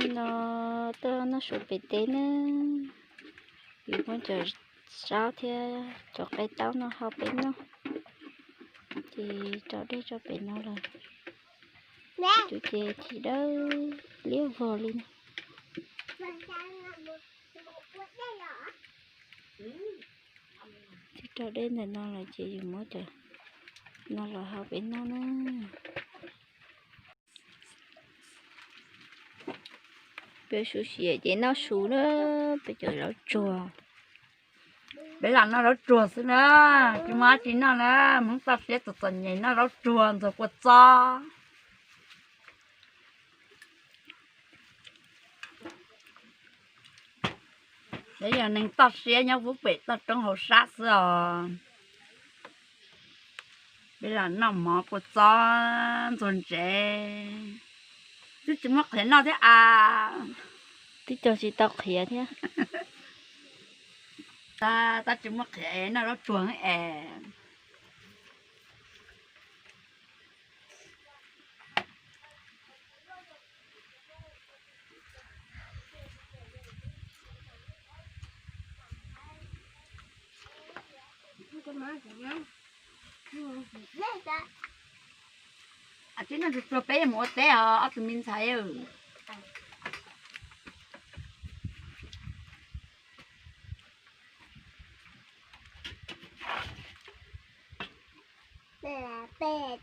No tuaj noj su pem teb na, yus muab cov zaub thiab cov qe taub no hau peb noj, ces rau dej rau pem no lawm. Cov ces thim dawb liab vog li na. Twb rau dej ntawm no lawm ces yus muab cov no los hau peb noj na. Peb su xiam ces noj su na, peb cov zaub tsuag. Peb lam noj zaub tsuag xwb na, tsis muaj dab tsi noj na, Hmoob toj siab txom txom nyem noj zaub tsuag ntxuag kua txob. Peb yog neeg toj siab nyob pub pem toj roob hauv sab xwb os. Peb lam noj mov kua txob ntxuag ntsev. Twb tsis muaj qhiav noj thiab as. Twb cog tsis tau qhiav thiab. Tab tab tsis muaj qhiav es noj zaub tsuag es. Tib no tsuag tsuag peb yuav mus ua teb os ob tug me ntxhais.